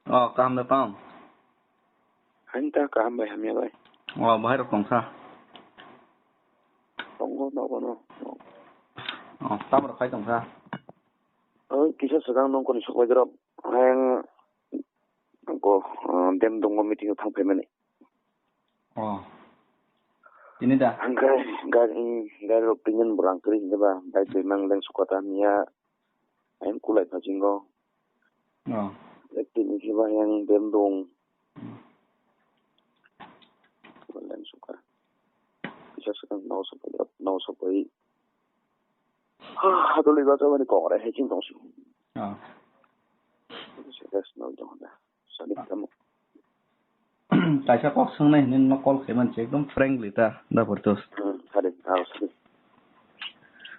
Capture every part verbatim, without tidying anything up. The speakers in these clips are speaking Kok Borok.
Oh, kaham da tong? Hain ta kaham bai hamya bai. Oh, bahai rok tongsa. Tongo nogo no. Oh, tamo rok khai tongsa. Oh, kisa swkang nong koni sok bai drop. Hain ko, uh, dem dongo meeting thang phaimani. Oh. Tini da? Ang gari, gari, gari rok tingin borang kiri hinjaba, bai twi mang leng sukata miya. Ayang kulai pha jingo. Oh. Tini khe ba yang dem dong. Hmm. Kulai leng suka. Kisa swkang nau sapai, nau sapai. Ha, hatoli ba jabani kok rai hai ching tong si. Oh. Rest no jong da. Sadi tamo. Kaisa kok swngnai hinwi no call khaimani se ekdom frankly ta, da Portus. Hmm, sadi, ah, sadi.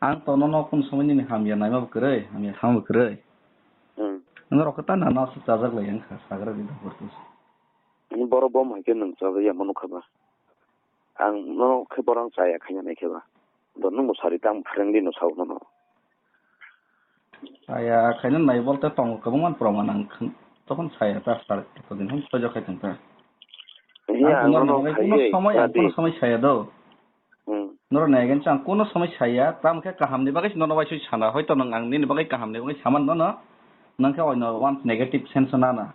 Ang to nono kun somoi nini hamya naima bo kwrwi, hamya thang bo kwrwi. Hmm. Norok khe ta nana se chajak lai wngkha, sagra di da Portus. Ni borok bom hai khe nwng chajak ya manu kha ba. Ang nono khe borok chaya khaina nai khe ba. Bo nwng bo sari tang friendly no sao nono. Saya khaina nai bolte tongo kwbangma proman ang khn-, tokon saya ta sar todin hwn sojo khai tong ta. Iya, ang ang nono nono khai kuno ye, somoi, ang khadi. Kuno somoi saya do. Hmm. Noro nai gen chang kuno somoi saya, tam khe kaham ni bagwi nono bai sui sana, hoito nang ang nini bagwi kaham ni bagwi saman nono, nang khe oino one negative sense nana.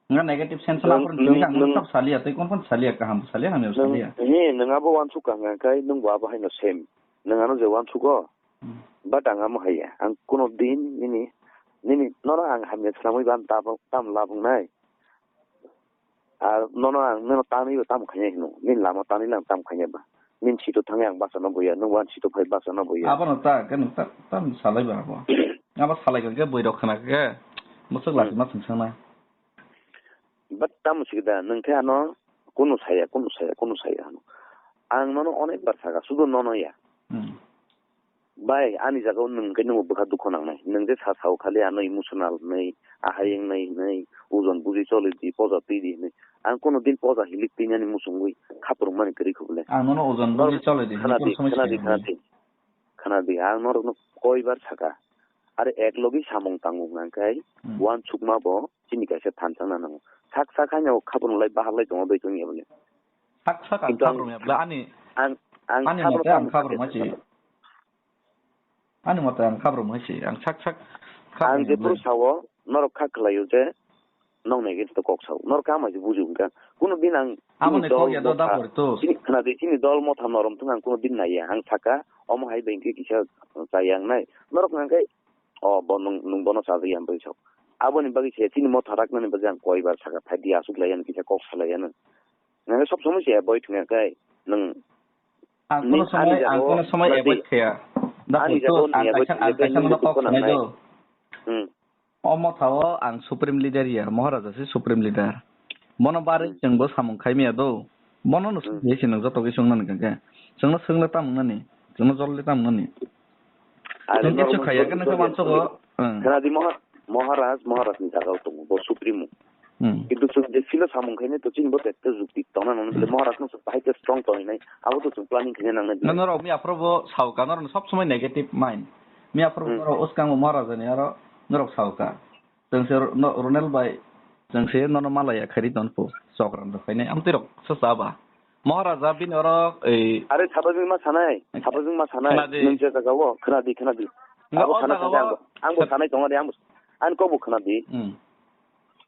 Nga negative sense la Nang, pun nang, kini kang nang sab salia, tei kon kon salia, kaham salia, hamya nang, salia. Ni, nang abo wansuk kang kang kai, nang bo abo haino same. Nang ano je wansugo, Hmm. But ang amo haya. Ang kuno din nini, nini, nono ang hamya swnamwi ban tabo, tam labung nai. Ar nono ang, nono tanwi bo tam khanya hino. Nini lama tanwi lang tam khanya ba. Nini sito thangwi ang basa no boya, nang wan sito phai basa no boya. Abo no ta, keno ta, tam salai ba abo. Abo salai kang khe boi rok khna khe, musuk Hmm. lasi ma sung sangnai. But tamo sikda, nwng khe ano kunu saya, kunu saya, kunu saya hano. Ang nono onek bar saka, sudu nono ya. Hmm. Bai, ani jaga o nwng khe nwng bwkha dukho nangnai. Nwng je sa sao khali ano emotional wngnai, ahai wngnai, wngnai, ojon buji choli di, poja twi di hwnwi. Ang kunu din poja hilik twi nani muchungwi khaprwng mani kwrwi khobole. Ang nono ojon buji choli di hwnwi khana di, kunu somoi khana di, sini khana di. Khana di, ang norokno koi bar saka. Are ek logi samung tangmung nang khai, Hmm. Wansukma bo chini kaisa thansa na nango. Sak sak haino khaprwng lai bahar lai tongo doi tongya bole. Sak sak ang Kintu ang, khaprwng ya bole ani, ang, ang ani khaprwng mote ang tamo khaprwng sakya masi. Sakya. Ani mote ang khaprwng masi. Ang sak sak Ang khaprwng je ya bole. Puru sao, norok kha khlaio je, nokni against o kok sao. Norok kha mai se buji hwnka. Kuno din ang Amo chini ni dol kok ya do da motha, pori to. Chini khna di, chini dol motha norom thung ang kuno din naiya. Ang saka, omo hai bai hwnkhe kisa chaya ang nai. Norok hwnkha khe, o bo nwng, nwng bono chajak ya hwnwi sao. Aboni bagwi se chini motha raknani bagwi ang koi bar saka phai di, aswk lai ya hwnwi kisa kok salai ya nang. Nang sob somoi se avoid hwnkha khe nwng Ang ni kuno ani somoi, ang jaga o kuno somoi khna di. Avoid khaya. Da Ani pori to jaga o ang ni avoid kaisa, ang khaya khe kaisa nwng nono kok dukho sanai nangnai. Do. Hmm. O motha o ang supreme leader ya, Maharaja se supreme leader. Bono barwi Hmm. chwng bo samung khai maya do. Bono no Hmm. sukliya se nwng joto khe swngnani kha khe. Chwngno swngno tamo wngnani, chwngno jolli tamo wngnani. Are Chwng norok kisa mo khaya jolli khe nang khe jolli wansugo. Ang. Khna di Maha-, Maharaj, Maharaj ni jaga o tongo, bo supremo. Hmm. Kintu chwng je silo samung khainai to chini bo tekte jukti tongna nang bole Maharaj no bahai khe strong tongwi nai. Abo to chwng planning khaina nang nai. Nono rok mi aphuru bo sao ka, norok sob somoi negative mind. Mi aphuru Hmm. Norok uskang bo Maharaj ni aro norok sao ka. Chwng se no, Ronel bai, chwng se nono malaya khairi ton pu, chokran rok khainai, amtwi rok se cha ba. Maharaja bini oro, ei, Are sabajwng ma sanai, sabajwng ma sanai, khna di. Nwng je jaga o, khna di, khna di. Nga Abo o khna jaga khe o ang bo, ang bo sa- sanai tongo de, ang bo, ang kok bo khna di. Hmm.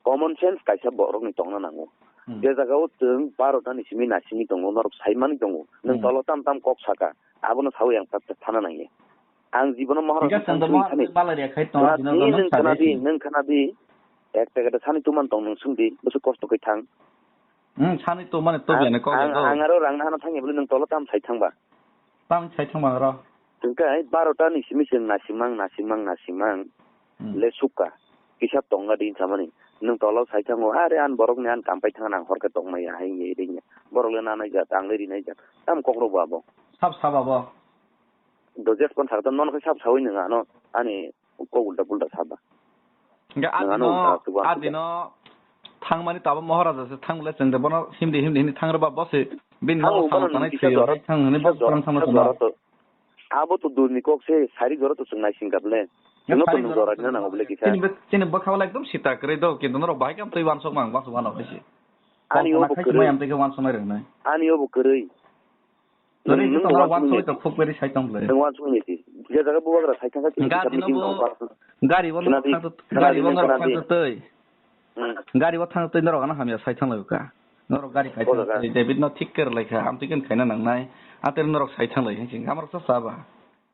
Common sense kaisa borok ni tongna nango. Hmm. Je jaga o chwng baro ta ni simi na simi tongo, norok sai mani tongo. Nwng Hmm. Tolo tam tam kok saka, abono sawi ang tak tak thana nangya. Ang jibono Maharaj Hingke chwng thang da simi Maharaj thani. Malaria khai tong, Khna bino di, no nwng khna sadi di, si. Nwng khna di. Ek packet sani tuman tong nwng swng di, bwswk kosto khe thang. Hmm, sani tumani to Ang, biyani kok ang, ya do. Ang aro rang nahana thangya bole nwng tolo tam sai thangba. Tam sai thangba aro. Hingke ai baro ta ni simi se nasimang, nasimang, nasimang. Hmm. Le sukha. Kisa tonga di samani. Nwng tolo sai thango, "Are an borok ni an kam pai thang nang hor khe tong maya," hai ye ring ya. Borok le nanai jat, ang le rinai jat. Tam kok ro bo abo. Sab sab abo. Do jes pon thar ta non khe sab sawi nwng ano ani kok ulta pulta saba. Hingke Nwng ano adino, ulta suba adino thangmani tabo Maharaja se thang le chwng de bono himdi himdi himdi thang rwba bo se bini Ang nogo bono samung tanai nini thwi kisa jora, rok thang hwnwi kisa bo jora, kwrwng thangma kisa tongma. Jora to. Abo to dul ni kok se sari jora to chwng naising kap le. Chwngno to nung jora rina nango bwle kisa. Chini bwkha wala ekdom sita kwrwi do, kintu norok bahai kam twi wansok mang, wansok mano hai se. Ani obo kwrwi. Mai am twi khe wansok nai rwnai. Ani obo kwrwi. Nung, nung wansok ni to khuk beri sai tong bwle. Nung wansok ni si. Je jaga bubagra sai thangkha chini kisa meeting tong. Gari bo norok thang twi. Gari bo thang twi norok ano hamya sai thang lai ka. Norok gari khai thang twi. David no thik khe rwlai kha. Am twi khe khaina nangnai. Ater norok sai thang lai kha. Amrok sa sa ba.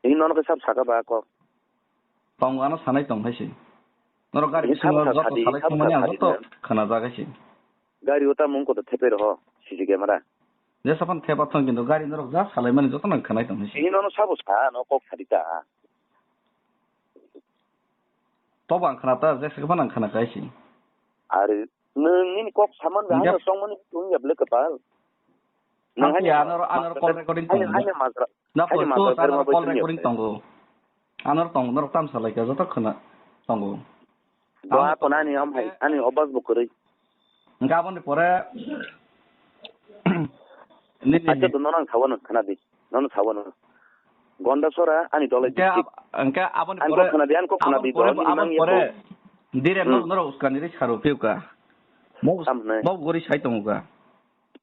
Ini nono khe sab saka ba kok. Tongo ano sanai tong hai se. Norok gari bisingo joto salai thangmani ang joto khana jak hai se. Gari o tamo wngkha to thepai roho C C camera. Jesa phano thepa thang kintu gari norok ja salaimani joto nang khanai tong hai se. Ini nono sabo sa no kok sadi ta. Tobo ang khana ta jesa phano ang khana kai se. Are nwng nini kok saman da hano songmani wngya bwle kwpal. Nwng hai anor anor call recording tongo. Na photo anor call recording tongo. Anor tong, norok tam salai ka joto khna tongo. Bo a kono ani am hai, ani obas bo kwrwi. Hingke aboni pore nini. Acha to nono ang sawano khna di. Nono sawano. Gonda sora ani dolai district. Hingke aboni pore. Ani kok khna di, ani kok khna di, aboni pore. Dire norok uskani ri saro piuka. Mo gori sai tongo ka.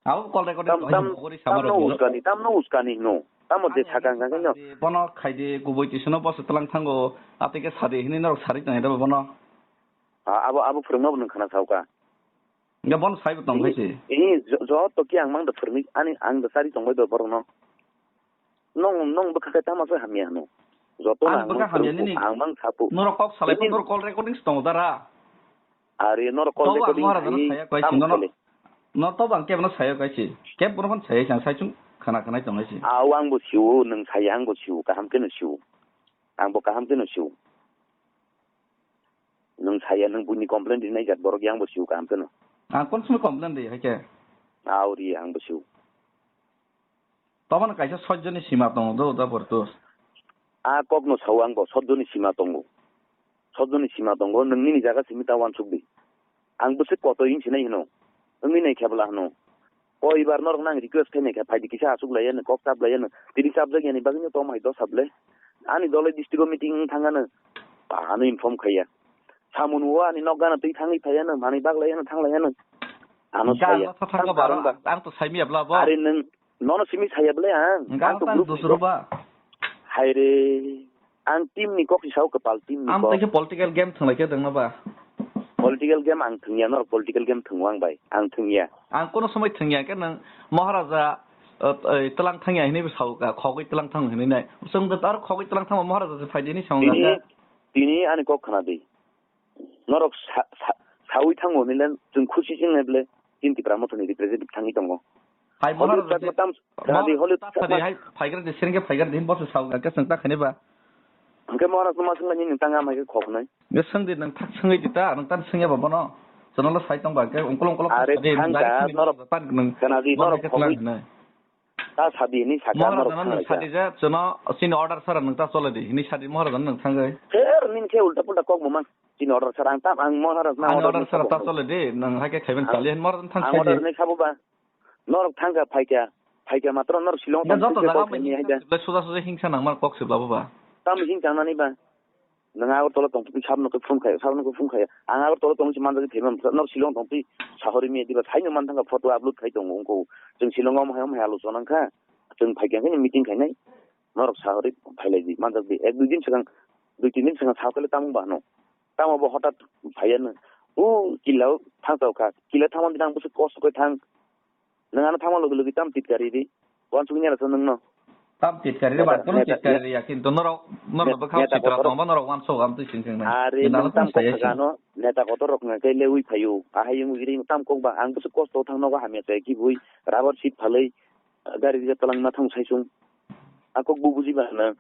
Abo call recording tam, tam, tam no uskani, tam no uskani no. Tamo je sakang kang no. Bono khaidi kubui tisino boso tlang thango, atike sadi hini norok sari tong ida bono. Abo, abo phwrwngma bo nung khana sauka. Nga bono saibo tong khaisi. Ini joto ki ang mang da phwrwngni, ani ang da sari tong bai do borokno. Nong, nong bwkha khe tamo se hamya hano. Joto ang bwkha hamya nini. Ang mang sapu. Norok kok salai norok call recording tong dara. Are norok call recording hai. No to bang kebno saya kaisi. Keb bono phan saya sang sai chung khana khanai tong kaisi. Aw ang bo siu, nung saya ang bo siu, kaham keno siu. Ang bo kaham keno siu. Nung saya nung buini complain rinai jat borok yang bo siu kaham keno. Ang kon sumui complain ri hai khe. Aw ri ang bo siu. Tomon kaisa sojjoni sima tongo do, da borto. A kokno sao ang bo sojjoni sima tongo. Sojjoni sima tongo, nwng nini jaga simi ta wansuk di. Ang bwswk koto hinsinai hino. Wngwi nai khe bwla hino. Koibar norok nang request khainai khe phaidi kisa asuk laiya nw, kok chap laiya nw. Tini chapjak yani bagwino tom hai dosa bwle. Ani dole district o meeting wng thangano. Ano inform khaiya. Samung o ani nok gana twi thangwi phaiya nw, manwi bak laiya nw, thang laiya nw. Ano saya. Ang to saimiya bwla bo. Are nwng Nono simi saya bwle ang. Ang to group ni kok. Hai re. Ang team ni kok si sao kwpal team ni kok. Ang tei khe political game thwnglai khe dengno ba. Political game ang thwngya, norok political game thwngo ang bai. Ang thwngya. Ang kono somoi thwngya khe nwng Maharaja, eh, eh, tlang thangya hinwi bo sao ka, khogwi tlang thang hinwi nai. Chwng da tar khogwi tlang thangma Maharaja se phaidi hinwi sao ka. Tini ani kok khna di. Norok sa-, sa-, sawi thango hinle chwng khusi se wngnai bwle, chini Tipra Mothani representative thangwi tongo. Hai Hollywood Maharaja chakma tam, khna di, Hollywood chakma. Hai phaigra di, sengke phaigra di, boso sao ka, chwng ta khaini ba. Hwnkhe Maharaj no ma swngla nini tang amai khe khok nai. Nge swng di, nwng thak swngwi di ta, nwng tan swngya ba bono. Chwngno sai tong ba, hwnkhe ungkol ungkol. Are thang ka, norok khna di, norok khogwi. Ta sadi hinwi saka norok Maharajano nwng sadi je, chwngno chini order sara nwng ta chole di, hinwi sadi Maharajano nwng thangwi. Her nini khe ulta pulta kok bo mang. Chini order sara ang tam, ang Maharaj na order sara ta chole di, nwng hai khe khaiben chali hin Maharajano thang order ni khabo ba. Norok thangkha phaikha, phaikha matro norok Shillong tong joto jaga kok ni hai da. Suja suja hingsa nangmar kok se bla bo ba. Tam hing tangnani ba. Nwng Agartala tongtwi sabno khe phone khai, sabno khe phone khai. Ang Agartala tongwi se manjagwi thaiman bwsa, nor Shillong tongtwi sahori miya diba saino man thangkha photo upload khai tongo wngkho. Chwng Shillong omo hai omo hai alochona wngkha. Chwng phaikha khe meeting khainai. Norok sahori phailai di, manjak di. Ek dui din swkang, dui tin din swkang sao khe tamo ba hwno. Tamo bo hotat phaiya no. O kila o thang tao kha. Kila thangmani nang bwswk kosto khe thang. Nwng ano thangma logi logi tam titkari di. Wansugwi nera sa nwngno. Tam titkari re ba, kono titkari re ya, kintu norok, norok bwkha neta chitra kotor tongba norok wansuk am twi sing sing nai. Are nwng tam kok sagano, neta kotor rok nang khe lewi phaio. Ahai wngwi ring tam kok ba, ang bwswk kosto thang nogo hamya chai kibui, rubber sheet phalwi, gari rija twlang ma thang saisung. A kok bo buji ba hwno.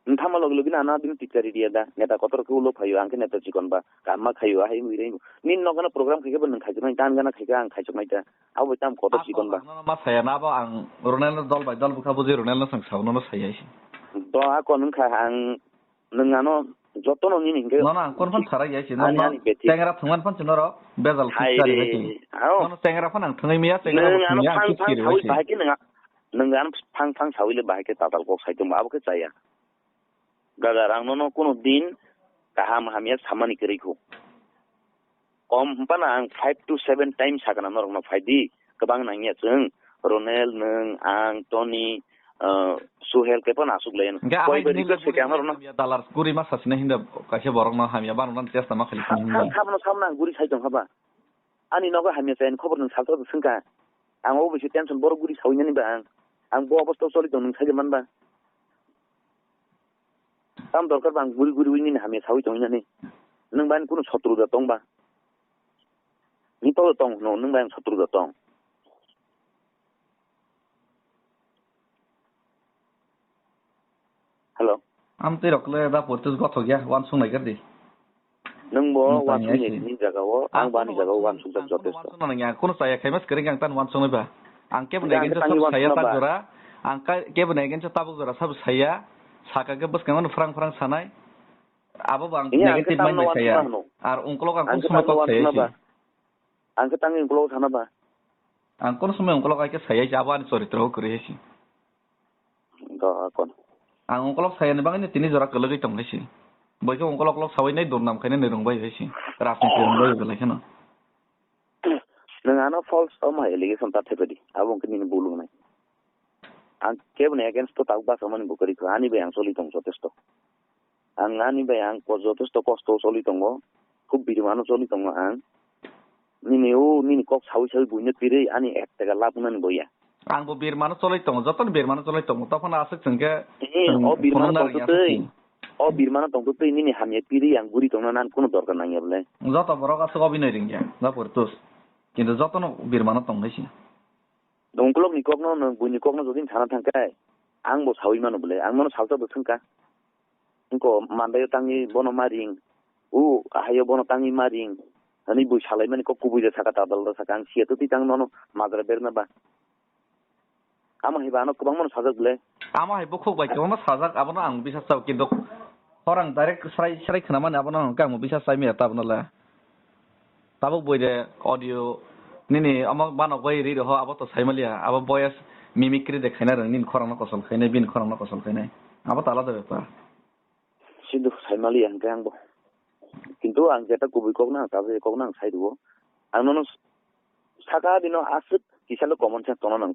Nwng thangma logi logi no ano bini titkari riya da. Neta kotor khe ulo phaio, ang khe neta chikon ba. Kamma khaio, ahai wngwi ring. Nini nokgano program khaikhe bo nwng khaijaknai, dan gana khaikhe ang khaijaknai da. Abo bai tam kotor chikon ba. Nono ma saya na bo ang Ronaldo dol bai dol bwkha buji Ronaldo swng sao nono saya se. Do a kon wngkha ang nwng ano jotono nini hingke. Nono ang kon phan sarai ya se. Ani, ani beti. Tengra thwngman phan se norok bejal kis kari ya se. Nono tengra phan ang thwngwi miya, tengra bo thwngya ang kis kiri ya se. Nwng ano phang phang sawi le bahai khe tatal kok sai tongma abo khe chaya. Brother, ang nono kuno din kaham hamya samani kwrwi kho. Kom hwnphano ang five to seven times sakana norokno phaidi, kwbang nangya chwng, Ronel, nwng, ang, Tony, ah, Suhel khe phano aswk lai ano. Hwnkhe koi ahai bai nini request khe ang norokno. Hamya dalar kuri ma sasina hinda kaisa borokno hamya bano nan chesta ma khali sini hinda. Sam, samno samno ang guri sai tong haba. Ani nogo hamya chayani khobor nwng salsa swngkha. Ang obo bisi tension borok guri sawi nani ba ang. Ang bo obostha choli tong nwng sai man ba. Tam dorkar ba ang guri guri wi nini hamya sawi tong nani. Nwng ba ani kuno sotru da tong ba. Ni to tong no nwng ba ang sotru da tong. Hello. Am tei rok le da portus gothok ya, wan sung nai gardi. Nwng bo wan sung nai ni jaga o, ang bani jaga o wan sung jak jotesto. Wan sung nai ya, kuno saya khaimas kering ang tan wan sung nai ba. Ang kebo nai gensa sab saya tak jora, ang kebo nai gensa tabuk jora sab saya, saka ke bus kangon frang frang sanai. Abo bang negative mind bai saya. Ar ungkolok ang kuno sumai kok saya si. Ang khe tangwi ungkolok sana ba. Ang kuno sumai ungkolok ai ke saya si, abo ani choritro kuri si. Ga kon. Ang ungkolok saya ni bagwi tini jora kwlwgwi tong hai si. Boikhe ungkolok lok sawi nai durnam khainai nai rwngbai hai si. Rajniti rwngbai belai kheno. Nwng ano false tamo hai allegation ta thepedi. Abo wngkhe nini bul wngnai. Ang keboni against to tabuk basa mani bo kwrwi kho. Ani bai ang choli tong jotesto. Ang ani bai ang ko-, jotesto kosto choli tongo. Khub birmano choli tongo ang. Nini o, nini kok sawi sawi buino pirwi ani ek taka lab wngnani boya. Ang bo birmano choloi tongo, jotono birmano choloi tongo. Tophano aswk chwngkhe, eh, chwng o birmano phunukna tongtwtwi, rwngya aswk. O birmano tongtwtwi nini hamya pirwi ang guri tongna nan kuno dorkar nangya bwle. Joto borok aswk obinoi rwngya, da portus. Kintu jotono birmano tongnaisi. Ungkolokni kokno, nwng buini kokno jodi sana thangkhe, ang bo sawi mano bwle. Ang nono salsa bo thwngkha. Wngko mandaio tangwi bono ma ring, u haio bono tangwi ma ring, hwnwi bui salaimani kok kubui da saka, tadal da saka, ang siya twtwi tang nono majra berna ba. Amo hai ba ano kwbangmano sajak bwle. Amo hai bukhuk bai kwbangma sajak, abono ang bisa chao, kintu khorang direct srai srai khwnamani abono ang khe ang bisa chai maya ta abono le. Tabuk bui de audio nini omo banok bai ri roho abo to saimaliya, abo voice mimicry de khaina rwng nini khorang no kosol khainai, bini khorang no kosol khainai, abo to alada bepar. Sido saimaliya hwnkhe ang bo. Kintu ang jeta kubui kok na, ang tabuk kok na ang sai rwo. Ang nono saka bino aswk kisa le common sense tongna nang.